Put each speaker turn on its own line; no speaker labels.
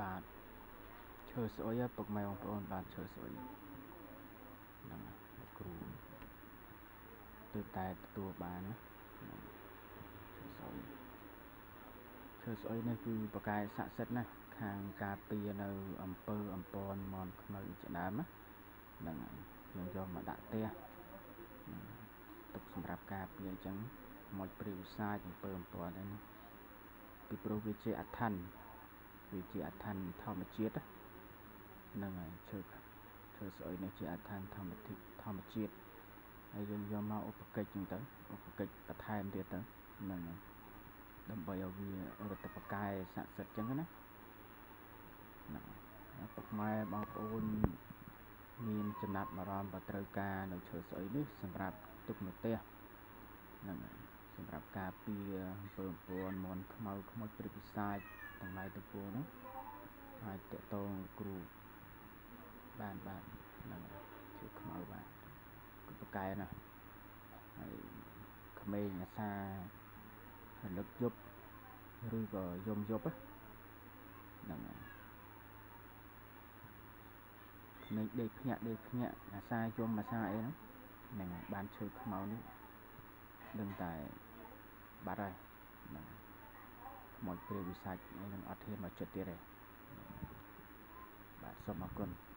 បាទឈើស្អុយពុកម៉ែបងប្អូនបាទឈើស្អុយហ្នឹងលោកគ្រូទើបតែទទួលបានណាឈើស្អុយឈើស្អុយនេះគឺប្រកែស័ក្តិសិទ្ធិណាស់ខាងការពារនៅអំពើអំពនមនខ្មៅជាដើមណាហ្នឹងហើយយើងយកមកដាក់ផ្ទះទុកសម្រាប់ការពារអញ្ចឹងមកព្រាវសាចអំពើអំពនអីនេះពីព្រោះវាជាអដ្ឋិនវាជាអដ្ឋិនធម្មជាតិហ្នឹងហើយឈើស្អុយនេះជាអដ្ឋិនធម្មជាតិហើយយើងយកមកឧបកិច្ចហ្នឹងទៅឧបកិច្ចបន្ថែមទៀតទៅហ្នឹងហើយដើម្បីឲ្យវារត់ទៅប្រកែស័ក្តិសិទ្ធិអញ្ចឹងណាហ្នឹងពុកម៉ែបងប្អូនមានចំណាប់អារម្មណ៍បើត្រូវការនៅឈើស្អុយនេះសម្រាប់ទុកនៅផ្ទះហ្នឹងហើយសម្រាប់ការពារអំពើអំព័នមន់ខ្មៅខ្មោចព្រឹកពិសាចទាំងឡាយទាំងពួងនោះអាចតាក់ទងគ្រូបានបាទហ្នឹងឈើខ្មៅបាទគឺប្រកែណាស់ហើយក្មេងអាសារលឹកយប់ឬក៏យំយប់ហ្នឹងហើយក្មេងដេកភ្ញាក់អាសាយំអាសាអីហ្នឹងហ្នឹងបានឈើខ្មៅនេះដឹងតែបាត់ហើយហ្នឹងខ្មោចព្រាយវិសាច់អីនឹងអត់ហ៊ានមកចិត្តទៀតទេបាទសូមអរគុណ។